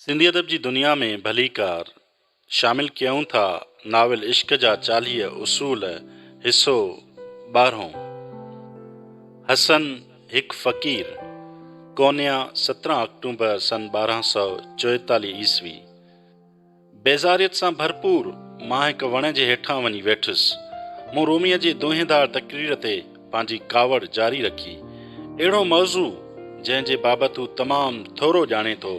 سنڌي ادب جي دنيا ۾ ڀليڪار شامل ڪيون ٿا ناول عشق جا 40 اصول حصو ٻارهون حسن هڪ فقير ڪونيا 17 آڪٽومبر سن 1244 عيسوي بيزاريت سان ڀرپور مان هڪ وڻ جي هيٺان وڃي ويٺس. مون روميء جي دونهيندار تقرير تي پنهنجي ڪاوڙ جاري رکي. اهڙو موضوع، جنهن جي بابت هو تمام ٿورو ڄاڻي ٿو،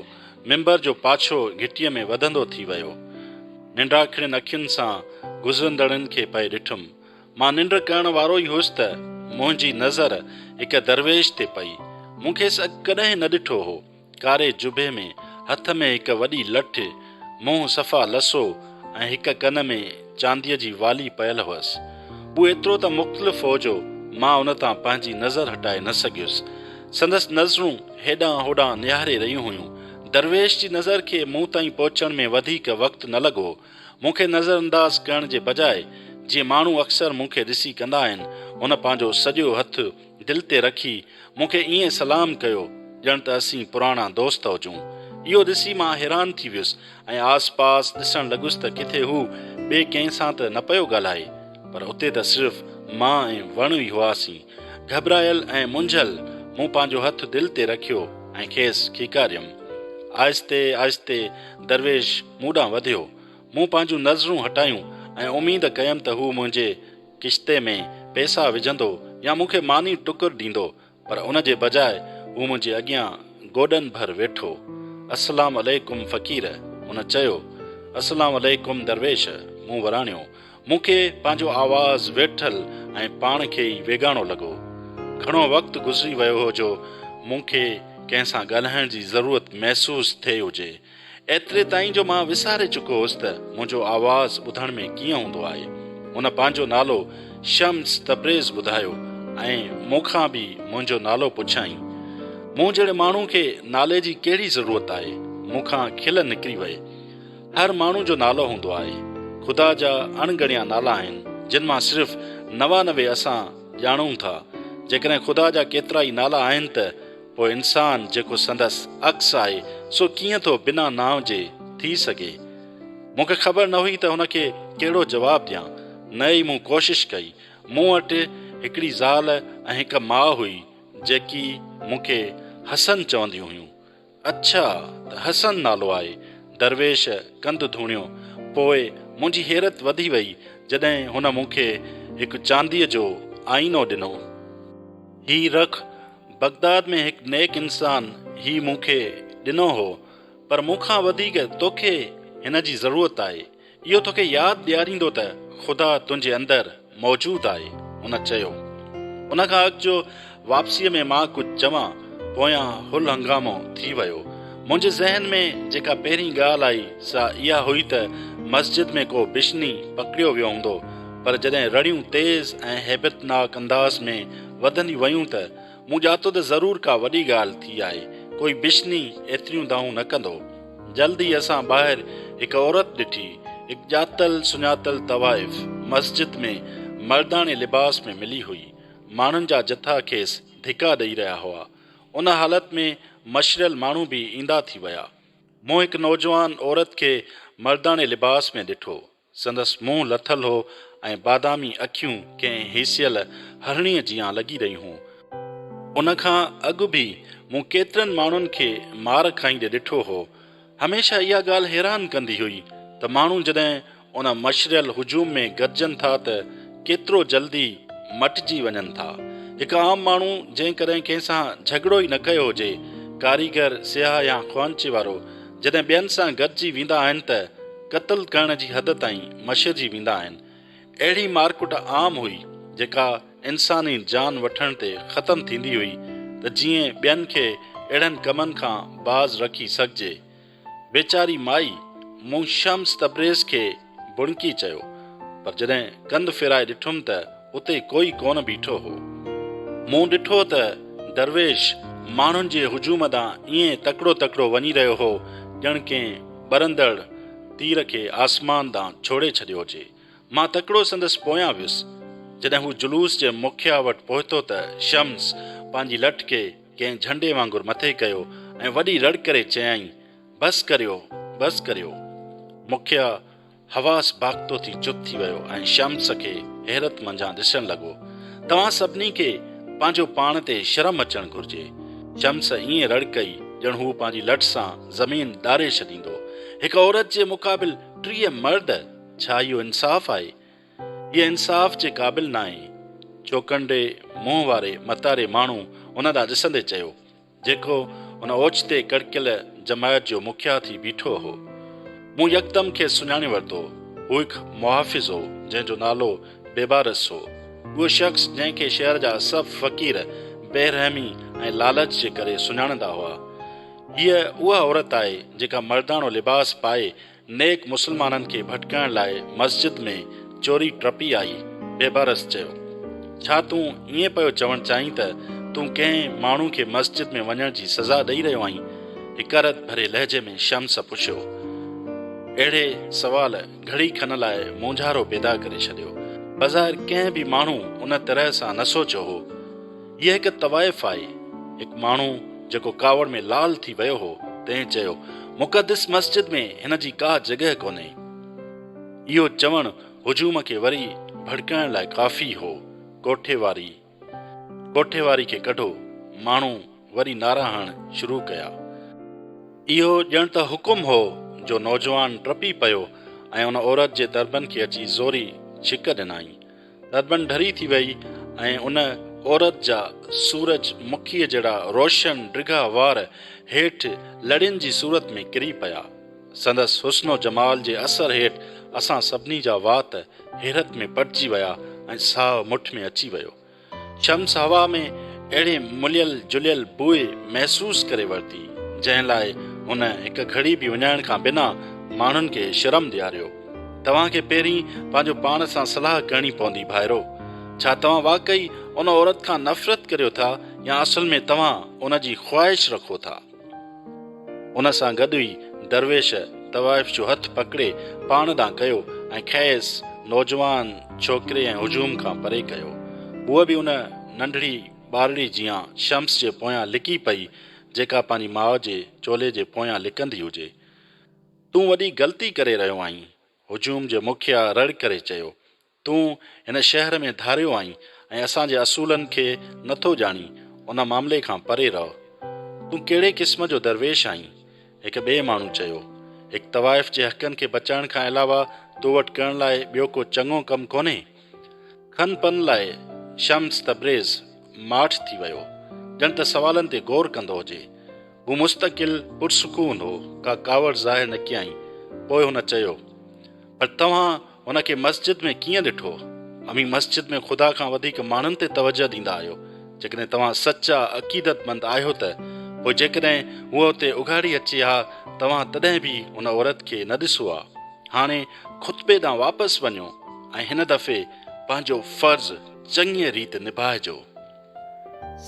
منبر جو پاڇو گهٽيء ۾ وڌندو ٿي ويو. ننڊاکڙين اکين سان گذرندڙن کي پئي ڏٺم. مان ننڊ ڪرڻ وارو ئي هيس ته منهنجي نظر هڪ درويش تي پئي. مون کيس اڳ ڪڏهن نه ڏٺو هو. ڪاري جبي ۾، هٿ ۾ هڪ وڏي لٺ، منهن صفا لسو ۽ هڪ ڪن ۾ چانديء جي والي پيل هئس. هو ايترو ته مختلف هو جو مان ان تان پنهنجي نظر هٽائي نه سگهيس. سندس نظرون هيڏانهن هوڏانهن نهاري رهيون هيون. درويش جي نظر کي مون تائين پهچڻ ۾ وڌيڪ وقت نه لڳو. مون کي نظرانداز ڪرڻ جي بجاء، جيئن ماڻهو اڪثر مون کي ڏسي ڪندا آهن، هن پنهنجو سڄو هٿ دل تي رکي مون کي ائين سلام ڪيو ڄڻ ته اسين پراڻا دوست هجون. اهو ڏسي مان حيران ٿي ويس ۽ آس پاس ڏسڻ لڳس ته ڪٿي هو ٻئي ڪنهن سان ته نه پيو ڳالهائي. پر اتي ته صرف مان ۽ وڻ ئي هئاسين. گهٻرايل ۽ منجهيل مون پنهنجو هٿ دل تي رکيو ۽ کيس کيڪاريم. آهستي آهستي درويش مون ڏانهن وڌيو. مون پنهنجون نظرون هٽايون ۽ اميد ڪيم ته هو منهنجي ڪشتي ۾ پئسا وجهندو يا مون کي ماني ٽڪر ڏيندو، پر ان جي بجاء هو منهنجي اڳيان گوڏن ڀر ويٺو. السلام عليڪم فقير! هن چيو. السلام عليڪم درويش! مون وراڻيو. مون کي پنهنجو آواز ويٺل ۽ پاڻ کي ئي ويڳاڻو لڳو. گهڻو وقت گذري ويو هو جو مون کي ڪنهن سان ڳالهائڻ جي ضرورت محسوس ٿئي هجي. ايتري تائين جو مان وساري چڪو هوس ته منهنجو آواز ٻڌڻ ۾ ڪيئن هوندو آهي. هن پنهنجو نالو شمس تبريز ٻڌايو ۽ مون کان به منهنجو نالو پڇيائين. مون جهڙي ماڻهو کي نالي جي ڪهڙي ضرورت آهي؟ مون کان کل نڪري وئي. هر ماڻهو جو نالو هوندو آهي. خدا جا اڻ ڳڻيا نالا آهن، جن مان صرف 99 اسان ڄاڻون ٿا. جيڪڏهن خدا جا ڪيترائي نالا آهن ته پوء انسان جيڪو سندس عڪس آهي سو ڪيئن ٿو بنا نانء جي ٿي سگهي؟ مون کي خبر نه هئي ته هن کي ڪهڙو جواب ڏيان، نه ئي مون ڪوشش ڪئي. مون وٽ هڪڙي زال ۽ هڪ ماء هئي جيڪي مون کي حسن چونديون هيون. اڇا ته حسن نالو آهي. درويش ڪنڌ ڌوڻيو. پوء منهنجي حيرت وڌي وئي جڏهن هن مون کي هڪ چانديء جو آئينو ڏنو. هي رک، بغداد ۾ هڪ نيڪ انسان هي مون کي ڏنو هو، پر مون کان وڌيڪ توکي هن جي ضرورت آهي. اهو توکي ياد ڏياريندو ته خدا تنهنجي اندر موجود آهي. هن چيو. ان کان اڳ جو واپسيء ۾ مان ڪجهه چوان، پويان هل هنگامو ٿي ويو. منهنجي ذهن ۾ جيڪا پهرين ڳالهه آئي سا اها هئي ته مسجد ۾ ڪو بشني پڪڙيو ويو هوندو، پر جڏهن رڙيون تيز ۽ هيبتناڪ انداز ۾ وڌنديون ويون ته مون ڄاتو ته ضرور ڪا وڏي ڳالهه ٿي آهي، ڪوئي بشني ايتريون دانهون نه ڪندو. جلد ئي اسان ٻاهر هڪ عورت ڏٺي، هڪ ڄاتل سڃاتل طوائف مسجد ۾ مرداڻي لباس ۾ ملي هئي. ماڻهن جا جٿا کيس ڌڪا ڏئي رهيا هئا. ان حالت ۾ مشريل ماڻهو به ايندا ٿي ويا. مون هڪ نوجوان عورت کي مرداڻي لباس ۾ ڏٺو. سندس منهن لٿل هو ۽ بادامي اکيون ڪنهن هيسيل هرڻيء جيان لڳي رهيون هيون. ان کان اڳ به مون ڪيترن ماڻهن کي مار کائيندي ڏٺو هو. هميشه اها ڳالهه حيران ڪندي هئي ته ماڻهو جڏهن ان مشريل هجوم ۾ گڏجن ٿا ته ڪيترو جلدي مٽجي وڃن ٿا. هڪ عام ماڻهو جنهن ڪڏهن ڪنهن سان جهڳڙو ئي نه ڪيو هجي، ڪاريگر، سياح يا خوانچي وارو، جڏهن ٻين سان گڏجي ويندا آهن ته قتل ڪرڻ جي حد تائين مشرجي ويندا آهن. اهڙي مارڪٽ عام هئي جيڪا انساني جان وٺڻ تي ختم ٿيندي هئي ته جيئن ٻين کي اهڙن ڪمن کان باز رکي سگهجي. ويچاري مائي، مون شمس تبريز کي بڻڪي چيو، پر جڏهن ڪنڌ ڦيرائي ڏٺم ته اتي ڪوئي ڪونه بيٺو هو. مون ڏٺو ته درويش ماڻهن جي هجوم ڏانهن ائين تڪڙو تڪڙو وڃي رهيو هو ڄڻ ڪنهن ٻرندڙ تير کي آسمان ڏانهن ڇوڙي ڇڏيو هجي. مان تڪڙو سندس پويان ويس. جڏهن هو جلوس جي مکيا وٽ پهتو ته شمس پنهنجي لٺ کي ڪنهن جهنڊي وانگر مٿي ڪيو ۽ وڏي رڙ ڪري چيائين. بس ڪريو، بس ڪريو. مکيا حواس باختو ٿي چپ ٿي ويو ۽ شمس کي حيرت منجهان ڏسڻ لڳو. توهان سڀني کي پنهنجو پاڻ تي شرم اچڻ گهرجي. شمس ائين رڙ ڪئي ڄڻ هو پنهنجي لٺ سان زمين ڏاري ڇڏيندو. هڪ عورت جي مقابل 30 مرد، ڇا اهو انصاف آهي؟ هيء انصاف جي قابل ناهي. چوڪنڊي منهن واري متاري ماڻهو ان ڏانهن ڏسندي چيو. جيڪو ان اوچتي ڪڙڪيل جماعت جو مکيا ٿي بيٺو هو. مون يڪدم کيس سڃاڻي ورتو. هو هڪ محافظ هو، جنهن جو نالو بيبارس هو. اهو شخص جنهن کي شهر جا سڀ فقير بي رحمي ۽ لالچ جي ڪري سڃاڻندا هئا. هيء اها عورت آهي، جيڪا مرداڻو لباس پائي نيڪ مسلمانن کي ڀٽڪائڻ لاء مسجد ۾ چوري ٽپي آئي، بيبرس چيو. ڇا تون ائين پيو چوڻ چاهين ته تون ڪنهن ماڻهو کي مسجد ۾ وڃڻ جي سزا ڏئي رهيو آهين؟ حقارت ڀري لهجي ۾ شمس پڇيو. اهڙي سوال گهڙي کن لاء مونجهارو پيدا ڪري ڇڏيو. بظاهر ڪنهن به ماڻهو ان طرح سان نه سوچيو هو. هيء هڪ طوائف آهي. هڪ ماڻهو جيڪو ڪاوڙ ۾ لال ٿي ويو هو، تنهن چيو، مقدس مسجد ۾ هن جي ڪا جڳهه ڪونهي. اهو چوڻ هجوم کي وري ڀڙڪائڻ لاء ڪافي هو. ڪوٺي واري، ڪوٺي واري کي ڪڍو! ماڻهو وري نعرا هڻڻ شروع ڪيا. اهو ڄڻ ته حڪم هو جو نوجوان ٽپي پيو ۽ ان عورت جي دربن کي اچي زوري ڇڪ ڏنائين. دربن ڍري ٿي ويئي ۽ ان عورت جا سورج مکيء جهڙا روشن ڊگها وار هيٺ لڙين جي صورت ۾ ڪري پيا. سندس حسن و جمال جي اثر هيٺ اسان سڀني جا وات حيرت ۾ پٽجي ويا ۽ ساهه مٺ ۾ اچي ويو. شمس هوا ۾ اهڙي مليل جليل بوء محسوس ڪري ورتي، جنهن لاء هن هڪ گهڙي به وڃائڻ کان بنا ماڻهن کي شرم ڏياريو. توهان کي پهرين پنهنجو پاڻ سان صلاح ڪرڻي پوندي ڀائرو! ڇا توهان واقعي ان عورت کان نفرت ڪريو ٿا يا اصل ۾ توهان ان جي خواهش رکو ٿا؟ ان سان گڏ ئي درويش طوائف جو هٿ پڪڙي پاڻ ڏانهن ڪيو ۽ کيس نوجوان ڇوڪري ۽ هجوم کان پري ڪيو. هوء به ان ننڍڙي ٻارڙي جيان شمس جي پويان لڪي پئي، جيڪا پنهنجي ماء جي چولي جي پويان لڪندي هجي. تون وڏي غلطي ڪري رهيو آهين. هجوم جي مکيا رڙ ڪري چيو. تون هن شهر ۾ ڌاريو آهين ۽ اسان جي اصولن کي نه ٿو ڄاڻين، ان معاملي کان پري رهه. تون ڪهڙي قسم جو درويش آهين؟ هڪ ٻئي ماڻهو چيو. هڪ طوائف جي حقن کي بچائڻ کان علاوه تو وٽ ڪرڻ لاء ٻيو ڪو چڱو ڪم ڪونهي؟ کن پن لاء شمس تبريز ماٺ ٿي ويو، ڄڻ ته سوالن تي غور ڪندو هجي. هو مستقل پرسڪون هو، ڪا ڪاوڙ ظاهر نه ڪيائين. پوء هن چيو. پر توهان هن کي مسجد ۾ ڪيئن ڏٺو؟ اوهين مسجد ۾ خدا کان وڌيڪ ماڻهن تي توجهه ڏيندا آهيو. جيڪڏهن توهان سچا عقيدتمند آهيو ته پوء جيڪڏهن هوء اتي اگهاڙي اچي ها، توهان تڏهن به ان عورت کي نه ڏسو ها. هاڻي خطبي ڏانهن واپس وڃو ۽ هن دفعي پنهنجو فرض چڱيء ريت نڀائجو.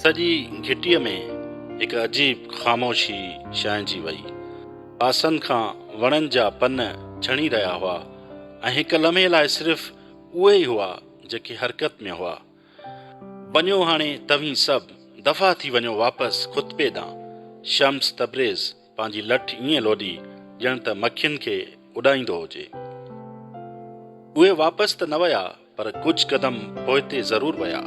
سڄي گهٽيء ۾ هڪ عجيب خاموشي ڇانئجي وئي. پاسن کان وڻن جا پن ڇڻي رهيا هئا ۽ هڪ لمحي لاء صرف اهي ئي هئا جيڪي حرڪت ۾ هئا. وڃو هاڻي توهين سڀ، دفع ٿي وڃو واپس خطبي ڏانهن. شمس تبريز پنهنجي لٺ ائين لوڏي ڄڻ ته مکين کي اڏائيندو هجي. اهي واپس ته نه ويا پر ڪجهه قدم پوئتي ضرور ويا.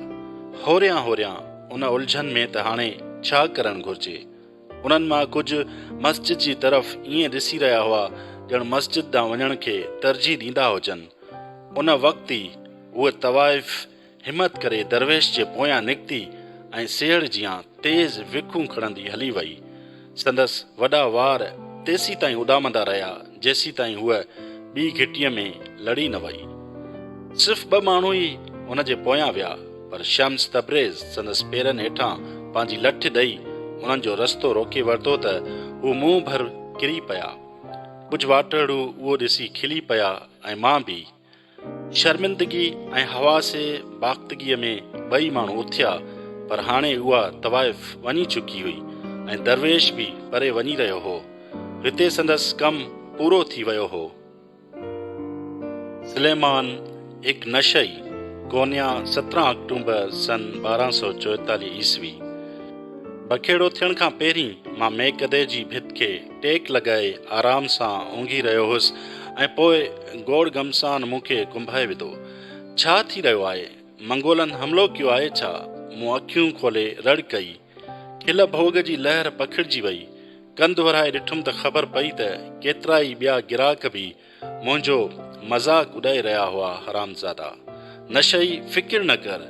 هوريان هوريان ان الجهن ۾ ته هاڻي ڇا ڪرڻ گهرجي. انهن مان ڪجهه مسجد جي طرف ائين ڏسي رهيا هئا ڄڻ مسجد ڏانهن وڃڻ کي ترجيح ڏيندا هجن. ان وقت ئي هوء طوائف همت ڪري درويش جي پويان نڪتي ۽ سيهڙ جيان تيز وکون کڻندي هلي وئي. سندس وڏا وار تيسيتائين اڏامندا رهيا، جيسيتائين هوء ٻي گهٽيء ۾ لڙي نه وئي. صرف ٻه ماڻهو ئي هن جي پويان ويا، پر شمس تبريز سندس پيرن هيٺان پنهنجي لٺ ڏئي انهن جو رستو روڪي ورتو ته هو منهن ڀر ڪري پيا. ڪجهه واٽهڙو اهو ڏسي کلي پيا ۽ مان به. شرمندگي ۽ حواس باختگيء ۾ ٻئي ماڻهو اٿيا، پر هاڻي اها طوائف وڃي چڪي هئي ۽ درويش به پري وڃي رهيو هو. هتي سندس ڪم پورو ٿي ويو هو. سليمان هڪ نشئي، قونيا 17 آڪٽومبر سن 1244 عيسوي. بکيڙو ٿيڻ کان پهرين مان ميڪدي جي ڀت کي ٽيڪ لڳائي آرام سان اونگهي رهيو هوس ۽ پوء گوڙ گهمسان مون کي ڪنڀائي وڌو. ڇا ٿي رهيو آهي؟ منگولن حملو ڪيو آهي ڇا؟ مون اکيون کولي رڙ ڪئي. کل ڀوڳ جي لهر پکڙجي وئي. ڪنڌ ورائي ڏٺم ته خبر پئي ته ڪيترائي ٻيا گراهڪ به منهنجو مذاق اڏائي رهيا هئا حرامزادا! نشئي فڪر نه ڪر.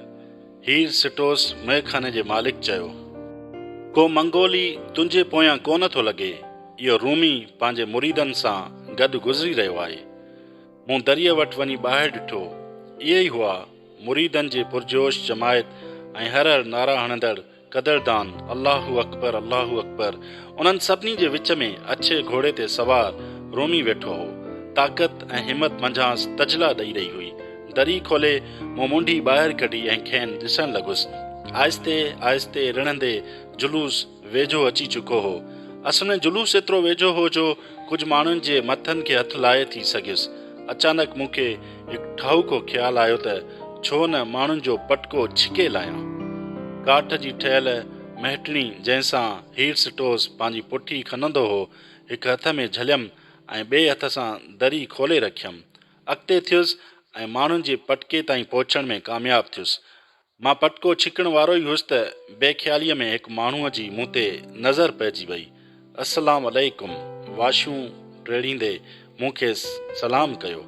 هير سٽوس مئخاني جي مالڪ چيو. ڪو منگولي تنهنجي پويان ڪونه ٿو لڳي. اهو رومي پنهنجي مريدن سان گڏ گذري رهيو آهي. مون دريء وٽ وڃي ٻاهر ڏٺو. اهي ئي هئا مريدن جي پرجوش جماعت ۽ هر هر نعرا هڻندڙ قدردان الله اڪبر الله اڪبر انهن سڀني جي وچ ۾ اڇي گهوڙي تي سوار رومي ويٺو هو. طاقت ۽ همت منجهانئس تجلا ڏئي رهي هئي. دري کولي مون منڍي ٻاهر ڪڍي ۽ کين ڏسڻ لڳس. آهستي آهستي رڙهندي جلوس ويجهو اچي چڪو هو. اصل ۾ جلوس ايترو ويجهو هو جو ڪجهه ماڻهن جي مٿن کي هٿ لائي ٿي سگهيس. اچانڪ مون کي هڪ ٺاهوڪو خيال آيو ته ڇو نه ماڻهن جو پٽڪو ڇڪي لاهيان. ڪاٺ جي ٺهيل مهٽڻي جنهن سان هيرسٽوس پنهنجي پٺي کنندو هو، هڪ هٿ ۾ جهليم ۽ ٻئي هٿ سان دري کولي رکيم. اڳتي ٿيس ۽ ماڻهن جي پٽڪي تائين پهچڻ ۾ ڪامياب ٿيس. مان پٽڪو ڇڪڻ وارو ئي هيس ته بي خياليء ۾ هڪ ماڻهوء جي مون تي نظر پئجي وئي. السلام عليڪم واشون ٽيڙيندي مون کيس سلام ڪيو.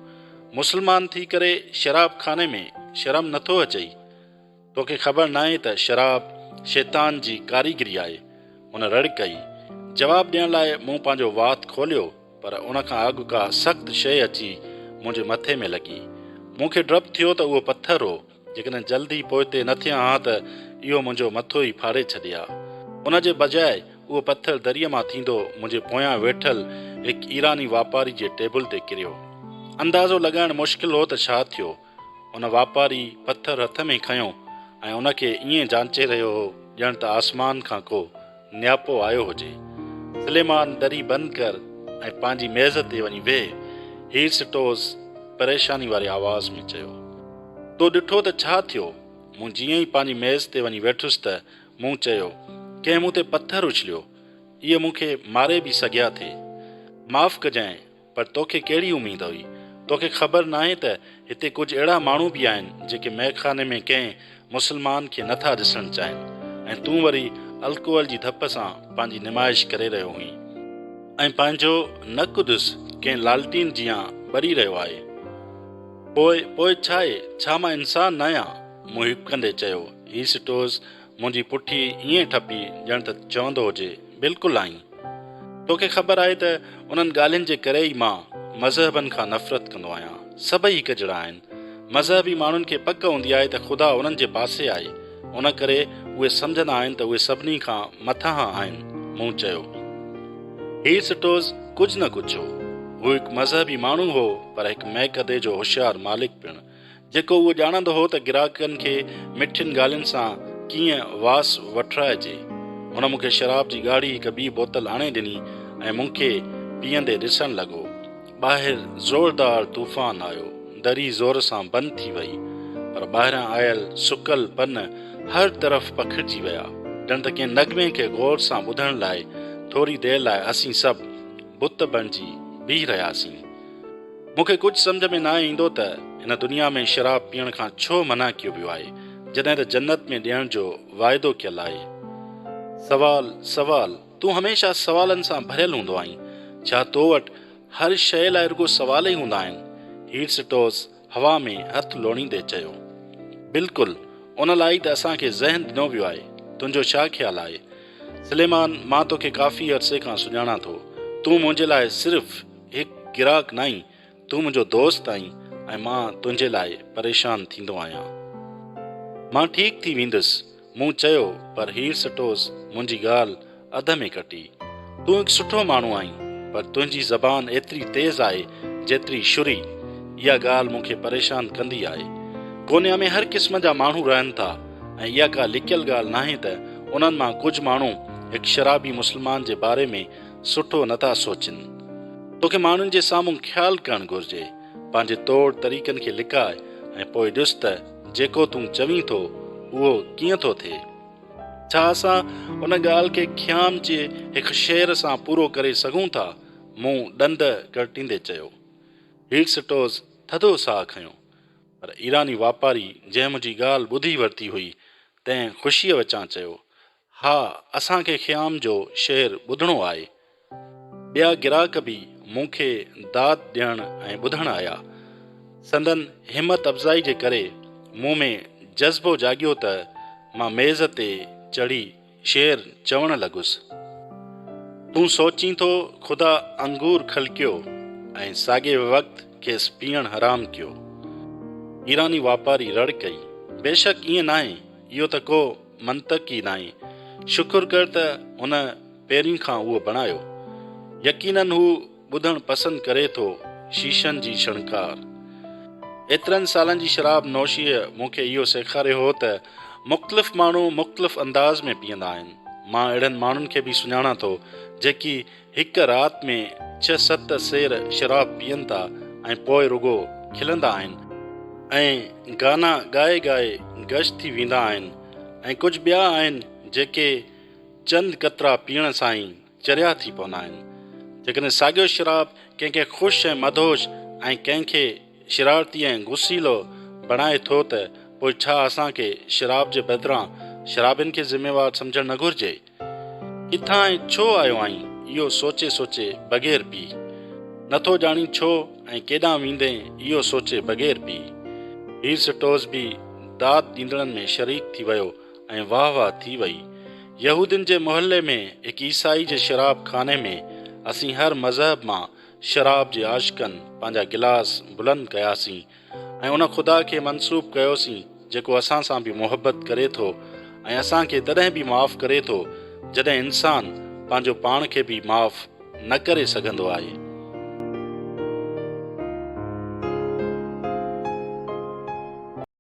مسلمان ٿي ڪري شراب خاني ۾ شرم نٿو اچئي؟ توکي خبر ناهي ته شراب شيطان جي ڪاريگري آهي؟ هن رڙ ڪئي. جواب ڏيڻ لاء مون پنهنجو وات کوليو پر ان کان اڳ ڪا سخت شيء اچي منهنجي مٿي ۾ لڳي. مون کي ڊپ ٿيو ته اهو پٿر هو. جيڪڏهن جلدي پوئتي نه ٿيان ها ته اهو منهنجو مٿو ئي ڦاڙي ڇڏي ها. ان جي بجاء اهو پٿر دريء مان ٿيندو منهنجي پويان ويٺل هڪ ايراني واپاري جي ٽيبل تي ڪريو. اندازو لڳائڻ مشڪل هو ته ڇا ٿيو. ان واپاري پٿر هٿ ۾ کنيو ۽ ان کي ائين جانچي رهيو هو ڄڻ ته آسمان کان ڪو نياپو آيو هجي. سليمان دري بند ڪر ۽ پنهنجي ميز تي وڃي ويهه. هيرسٽوز پريشاني واري آواز ۾ چيو. تو ڏٺو ته ڇا ٿيو؟ مون جيئن ئي پنهنجي ميز تي وڃي ويٺس ته مون چيو، ڪنهن مون تي پٿر اڇليو. اهي مون کي ماري به سگهيا ٿي. معاف ڪجانء، پر توکي ڪهڙي اميد هئي؟ توکي خبر ناهي ته هتي ڪجهه اهڙا ماڻهو به آهن، جيڪي مئخاني ۾ ڪنهن مسلمان کي نه ٿا ڏسڻ چاهين ۽ تون وري الڪوحل جي ڌپ سان پنهنجي نمائش ڪري رهيو هئين ۽ پنهنجو نڪ ڏس ڪنهن لالٽين جيان ٻري رهيو آهي. پوء، پوء ڇاهي؟ ڇا مان انسان ناهيان؟ مون هٻڪندي چيو. هيسٽوز منهنجي پٺي ائين ٺپي ڄڻ ته چوندو هجي، بلڪل آهين. توکي خبر آهي ته انهن ڳالهين جي ڪري ئي مان مذهبن کان نفرت ڪندو آهيان. سڀئي هڪ جهڙا آهن. مذهبي ماڻهن کي پڪ هوندي آهي ته خدا انهن جي پاسي آهي. ان ڪري اهي سمجهندا آهن ته اهي سڀني کان مٿانهان آهن. مون چيو. هيرسٽوز ڪجهه نه ڪڇيو. هو هڪ مذهبي ماڻهو هو پر هڪ مئڪدي جو هوشيار مالڪ پڻ. جيڪو اهو ڄاڻندو هو ته گراهڪن کي مٺين ڳالهين سان ڪيئن واس وٺرائجي. هن مون کي شراب جي ڳاڙهي هڪ ٻي بوتل آڻي ڏني ۽ مون کي پيئندي ڏسڻ لڳو. ٻاهر زوردار طوفان آيو. دري زور سان بند ٿي وئي. پر ٻاهران آيل سڪل پن هر طرف پکڙجي ويا. ڄڻ ته ڪنهن نغمي کي غور سان ٻڌڻ لاء ٿوري دير لاء اسين سڀ بت بڻجي بيهي رهياسين. مون کي ڪجهه سمجهه ۾ ناهي ايندو ته هن دنيا ۾ شراب پيئڻ کان ڇو منع ڪيو ويو آهي، جڏهن ته جنت ۾ ڏيڻ جو واعدو ڪيل آهي. سوال، سوال، تون هميشه سوالن سان ڀريل هوندو آهين. ڇا تو وٽ هر شيء لاء رڳو سوال ئي هوندا آهن؟ هيرسٽوس هوا ۾ هٿ لوڻيندي چيو. بلڪل، ان لاء ئي ته اسان کي ذهن ڏنو ويو آهي. تنهنجو ڇا خيال آهي؟ سليمان، مان توکي ڪافي عرصي کان سڃاڻان ٿو. تون منهنجي لاء صرف هڪ گراهڪ ناهين، تون منهنجو دوست آهين ۽ مان تنهنجي لاء پريشان ٿيندو آهيان. مان ٺيڪ ٿي ويندس، مون چيو، پر هيرسٽوس منهنجي ڳالهه اڌ ۾ ڪٽي. تون هڪ سٺو ماڻهو آهين، پر تنهنجي زبان ايتري تيز آهي جيتري شري. اها ڳالهه مون کي پريشان ڪندي آهي. ڪونيا ۾ هر قسم جا ماڻهو رهن ٿا ۽ اها ڪا لڪيل ڳالهه ناهي ته انهن مان ڪجهه ماڻهو هڪ شرابي مسلمان جي باري ۾ سٺو نه ٿا سوچين. توکي ماڻهن جي سامهون خيال ڪرڻ گهرجي. پنهنجي طور طريقن کي لڪاء ۽ پوء ڏس ته جيڪو تون چوين ٿو اهو ڪيئن ٿو ٿئي. ڇا اسان ان ڳالهه کي خيام جي هڪ شعر سان پورو ڪري سگهون ٿا؟ مون ڏند ڪرٽيندي چيو. هيرسٽوز ٿڌو ساهه کنيو. پر ايراني واپاري جنهن منهنجي ڳالهه ٻڌي ورتي هئي، تنهن خوشيء وچان چيو، ها، اسان کي خيام جو شعر ٻڌڻو آهي. ٻيا گراهڪ به مون کي داد ڏيڻ ۽ ٻڌڻ آيا. سندن همت افزائي جي ڪري مون ۾ جذبو جاڳيو ته مان ميز تي چڙهي شعر چوڻ لڳس. تون سوچين ٿو خدا انگور خلقيو ۽ ساڳئي وقت کيس پيئڻ حرام ڪيو. ايراني واپاري رڙ ڪئي، بيشڪ ائين ناهي، اهو ته ڪو منطق ئي ناهي. شڪر ڪر ته هن پهرين کان اهو بڻايو. يقينن هو ٻڌڻ پسند ڪري ٿو شيشن جي ڇڻڪار. ايترن سالن جي شراب نوشيء مون کي اهو سيکاريو هو ته مختلف ماڻهو مختلف انداز ۾ پيئندا آهن. مان اهڙن ماڻهن کي به سڃاڻان ٿو جيڪي هڪ رات ۾ ڇهه ست سير شراب پيئن ٿا ۽ پوء رڳو کلندا آهن ۽ گانا ڳائي ڳائي غش ٿي ويندا آهن ۽ ڪجهه ٻيا آهن جيڪي چند قطرا پيئڻ سان ئي چريا ٿي پوندا آهن. جيڪڏهن ساڳيو شراب ڪنهن کي خوش ۽ مدهوش ۽ ڪنهن کي شرارتي ۽ غصيلو بڻائي ٿو ته پوء ڇا اسان کي شراب جي بدران شرابين کي ذميوار سمجهڻ نه گهرجي؟ ڪٿان ۽ ڇو آيو آهين اهو سوچي سوچي بغير پي. نٿو ڄاڻين ڇو ۽ ڪيڏانهن ويندين اهو سوچي بغير پي. هير سٽوز به داد ڏيندڙن ۾ شريڪ ٿي ويو ۽ واهه واهه ٿي وئي. يهودين جي محلي ۾ هڪ عيسائي جي شراب خاني ۾ اسين هر مذهب مان شراب جي عاشقن پنهنجا گلاس بلند ڪياسين ۽ ان خدا کي منسوب ڪيوسين جيڪو اسان سان به محبت ڪري ٿو ۽ اسان کي تڏهن به معاف ڪري ٿو جڏهن انسان پنهنجو پاڻ کي به معاف نه ڪري سگهندو آهي.